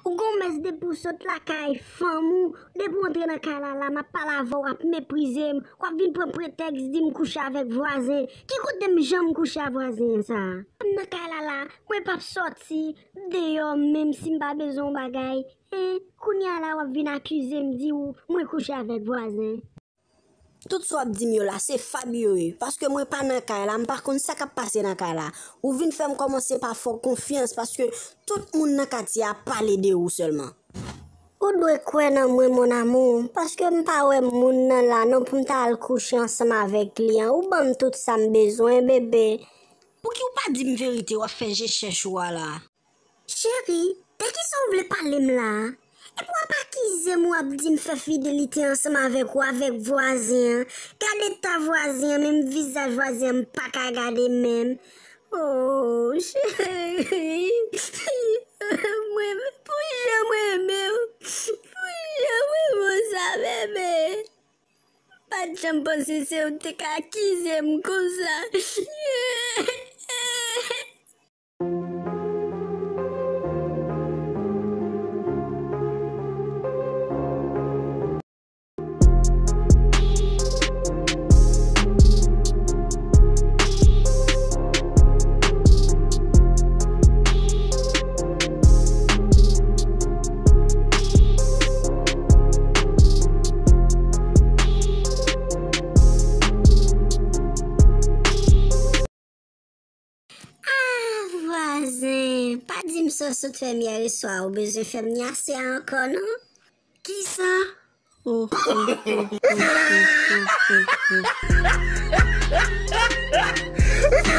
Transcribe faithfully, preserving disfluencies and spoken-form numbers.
Ou gon mès depi w sot lakay fanm ou, depi w antre nan kay la la, m ap pale avè w, w ap meprize m, w ap vin pran pretèks di m kouche avèk vwazen. Ki kote m janm kouche a vwazen an sa? M nan kay la la, mwen p ap sòti deyò menm si m pa bezwen yon bagay. Hein, kounye a la w ap vin akize m di w mwen kouche avèk vwazen. Tout sa w ap di m yo la, se fab yo ye. Paske mwen pa nan kay la, m pa konn sa k ap pase nan kay la. Ou vin fè m kòmanse pa fè w konfyans, paske tout moun nan katye a pale de ou sèlman. Ou dwe kwè nan mwen, mon amour, paske m pa wè moun nan la non pou m ta al kouche ansanm avèk li an. Ou ban m tout sa m bezwen, bebe. Pouki w pa di m verite w ap fè je chèch ou a la? Cheri, de kisa w vle pale m la a? Epi w ap akize m, w ap di m fè fidelite ansanm avèk ou, avèk vwazen an. Gad eta vwazen an, menm vizaj vwazen an, m pa ka gade menm. Oh, cheri. Mwen, pou jan mwen renmen w, pou jan mwen renmen w sa, bebe. M pa t janm panse se ou te ka akize m konsa. Ah, vwazen, pa di m sa w sot fè m yè swa, ou bezwen fè m nyase a ankò, non? Kisa? Oh, oh, oh, oh, oh, oh, oh.